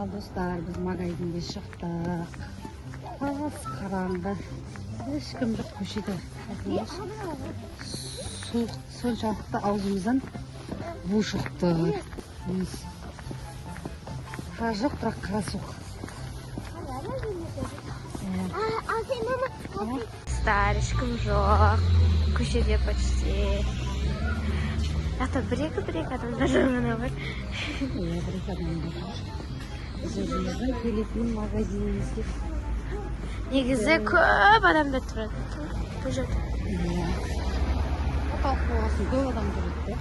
Ал, достар, біз магазинге шықтық. Тас қараңғы, ешкім жоқ көшеде. Суық соншалықты, аузымыздан бу шығып тұр. Қар жоқ, бірақ қара суық. Иә. Достар, ешкім жоқ көшеде почти. Жақта бір екі адамдар ғана бар. Иә, бір екі адам бар. Біз өзіміздің келетін магазинімізге. Негізі көп адамдар тұрады бұл жерде. Иә, орталық болғасын, көп адам жүреді де.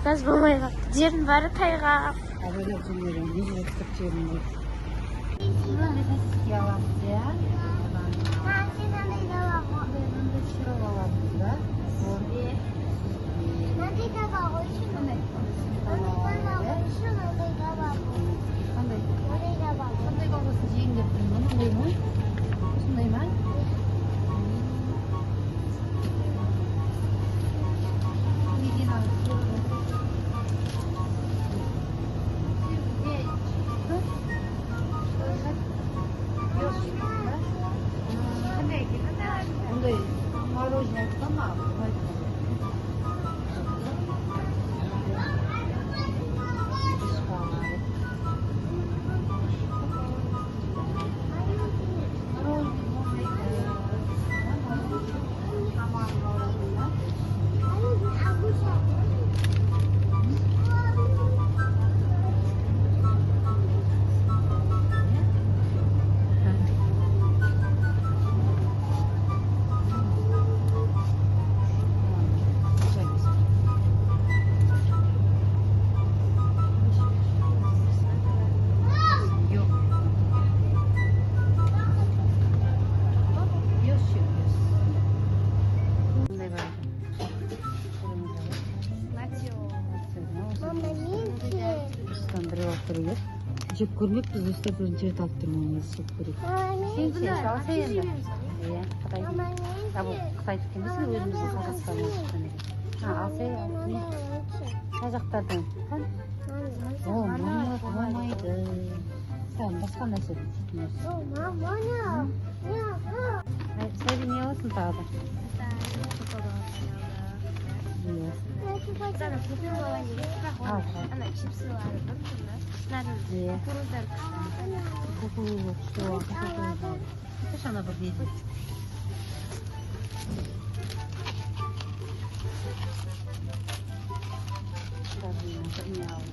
Газ болмай қалыпты, жердің бәрі тайғақ. Абайлап жүрмеген, не жүреді тік жерінде. Мынандай сосиски аламыз, иә, мынандай сироп аламыз да. Қандай? Қандай, қандай колбасын жегің келіп тұр? Мынандай ма, осындай ма? Неден алып? Сыр где? Что? Yok, да? Қандай екен? Ондай мороженое айтқан ма? Yok. Yok, yok. Қандай бар екен? Осыдан біреу алып көрейік. Жеп көрмеппіз, достар, бірінші рет алып тұрмын, негізі жеп көрейік. Сен ше, алса енді. Иә, қытай. А, бұл қытайдікі емес, өзіміздің Қазақстаннан шыққан екен. А, алса не? Қазақтардың. Қан? О, мармелад болмайды. Саған басқа нәрсе жейтін нәрсе. Сәби, не аласың тағы да? Иә. Ал. Ана чипсылары бар сонда. Иә. Кукуруздар. Кукуруза күшті болған, кукуруза. Айтшы, ана бір не дейді? Не алды?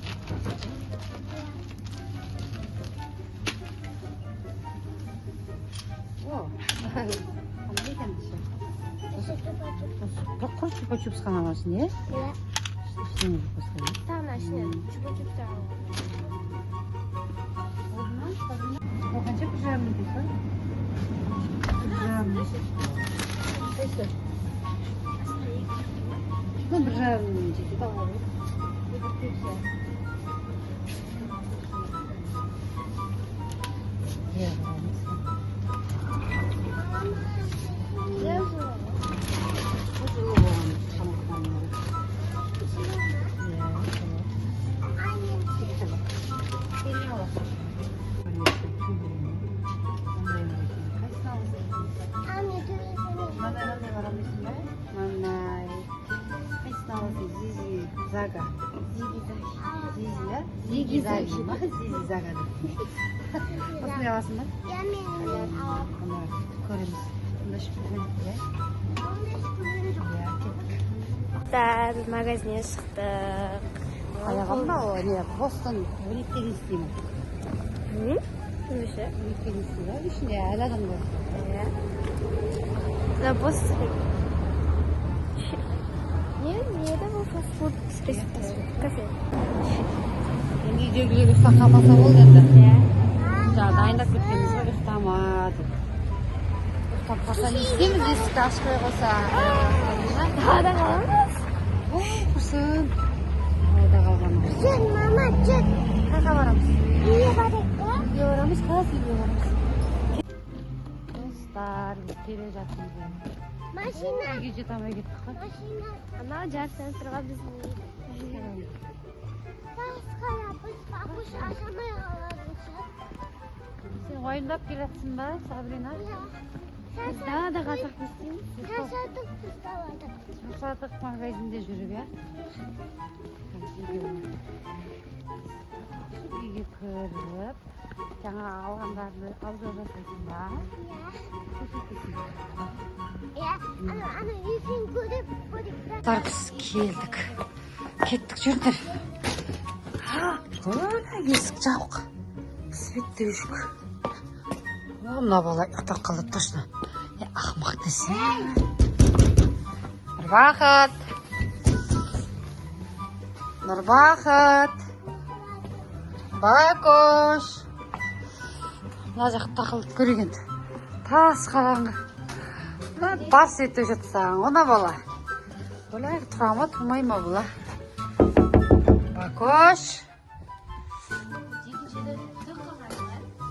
О, қандай екен десе? Бір құр чупа-чупс қана аласың, иә? Ештеңе жоқ басқа, иә? Тағы ішінен чупа-чупстар. Болды ма? Ол қанша, 1,5 дейсіз ба? 1,5. Қайсы? Ну, 1,5 жетеді, ала бер. Бір пепси. Иә, барамыз. Бұл жылы болған тамақтану керек. Иә, жылы. Сен не аласың? Мындай бар екен. Қайсысын аласың? Мынандай бар алмайсың ба? Мынандай. Қайсысын аласың? Зизи Зага. Зизи, иә? Зиги Заги ма? Зизи Зага деп. Осындай аласың ба? Ана көреміз. Онда ішіп көрейік, иә? Иә, кеттік. Достар, біз магазиннен шықтық. Аяғым ба, о, не, Бостон 1-2-ге дейін істей ме? Неше? 1-2-ге дейін істейді, иә? Ішінде әлі адамдар. Иә. Мына бос. Не еді бұл, фастфуд, фастфуд кафе. Енді үйдегілер ұйықтап қалмаса болды енді. Иә. Жаңа дайындап кеткенбіз ғой, ұйықтама деп. Ұйықтап қалса, не істейміз, есікті ашып қоя қалса? Далада қаламыз. О, құрсын. Далада қалған. Қайда барамыз? Үйге барамыз, қазір үйге барамыз. Достар, біз келе жатырмыз енді. Машина. Үйге жете алмай кеттік қой. Машина. Анау жарыстан тұрған біздің үй. Басқара, біз папуш ашамай қаламыз. Уайымдап келатсың ба, Сабрина? Біз далада қалсақ не істейміз? Шаршадық біз далада. Шаршадық магазинде жүріп, иә? Үйге кіріп, жаңа алғандарды обзор жасайсың ба? Көрсетесің. Иә, ана екеуін көріп, көріп. Достар, біз келдік. Кеттік, жүріңдер. Ой, есік жабық. Свет те өшік. О, мына бала ұйықтап қалды точно. Е, ақымақ десе. Нұрбақыт. Нұрбақыт. Бакош. Мына жақта тақылып көрейік енді. Тас қараңғы. Мына бар свет өшіп тастаған ғой мына бала. Ойлайық, тұра ма, тұрмай ма бұл, а? Бакош.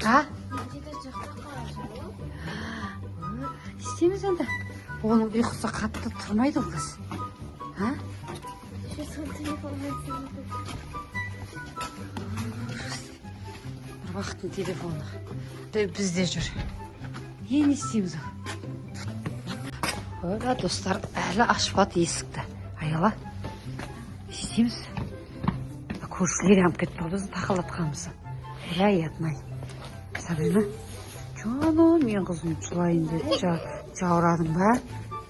А? Не істейміз енді? Оның ұйқысы қатты, тұрмайды ол қыз. А? Еще телефонмен сөйлесіп. Нұрбақыттың телефоны. Де, бізде жүр. Не істейміз ол? Ой, достар, әлі ашпады есікті. Аяла. Не істейміз? Көршілер алып кетті ғой біздің тақылдатқанымызды. Ай. Сабрина, жаным, мен қызым жылайын деді. Жаурадың ба?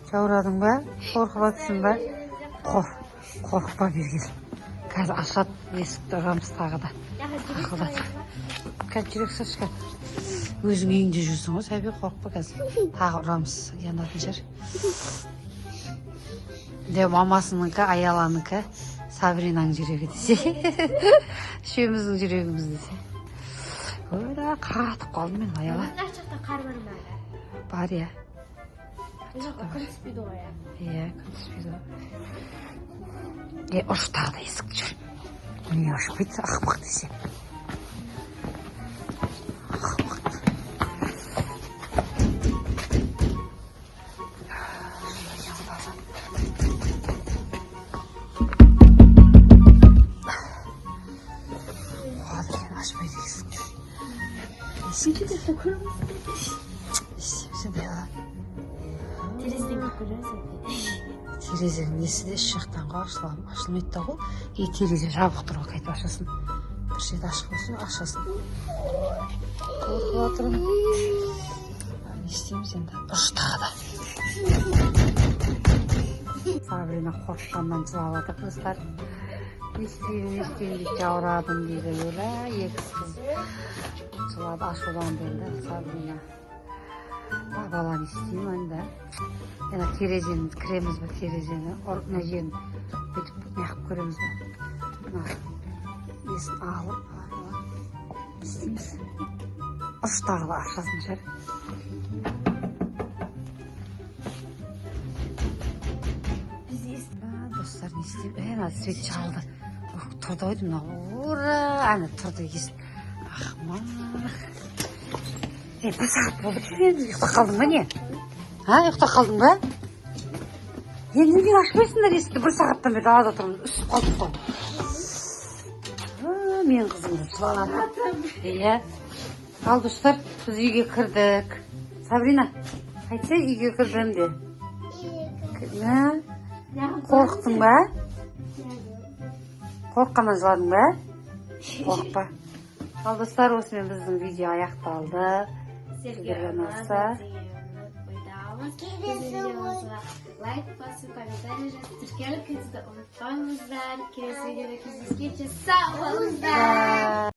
Жаурадың ба? Қорқып жатсың ба? Қорықпа, бері кел. Қазір ашады есікті, ұрамыз тағы да. Тақылдатып. Қазір жүрек сыршқа. Өзің үйіңде жүрсің ғой, Сәби, қорықпа қазір. Тағы ұрамыз, ұянатын шығар. Де мамасыныкі, Аяланыкі, Сабринаның жүрегі десе. Үшеуміздің жүрегіміз десе. Ой, қатып қалдым мен, Аяла. Мына жақта қар бар ма? Бар, иә. Жоқ, күн түспейді ғой, иә. Иә, күн түспейді ғой. Е, ұршы тағы да есік, жүр. Неге ашпайды, ақымақ десе. Ақымақ. Қуады екен, ашпайды есік, жүр. Есік. Не істейміз енді, Аяла? Терезеден кіріп көреміз. Терезенің несі де іш жақтан ғой, ашылмайды да ғой. И терезе жабық тұр ғой, қайтып ашасың? Бір жерде ашық болса, ашасың. Қорқып жатырмын. Не істейміз енді? Ұршы тағы да. Сабрина қорыққаннан жылап жатыр, достар. Не істеймін, не істеймін дейді, жаурадым дейді. Өлә, екі қыз жылады, ашуланды енді Сабрина. Бала, не істеймін енді? Ана терезені кіреміз бе, терезені мына жерін бүйтіп неғып көреміз бе, мына несін алып, не істейміз? Ұршы тағы да, ашасың шығар. А, достар, не істеймін? Е, ана свет жағылды. Тұрды ғой деймін мынау. Ура, әне тұрды есік. Ақымақ. Е, бір сағат болды келгенімізге. Ұйықтап қалдың ба, не? А, ұйықтап қалдың ба? Енді неге ашпайсыңдар есікті? Бір сағаттан бері далада тұрмыз, үсіп қалдық қой. А, менің қызым жылап. Иә. Ал, достар, біз үйге кірдік. Сабрина, айтса, үйге кірдім де. Мә, қорықтың ба? Қорыққаннан жыладың ба? Қорықпа. Ал, достар, осымен біздің видео аяқталды. Сіздерге ұнаса, Келесі Лайк басып, комментарий жазып, тіркеліп кетуді ұмытпаңыздар. Келесі видеода кездескенше сау болыңыздар.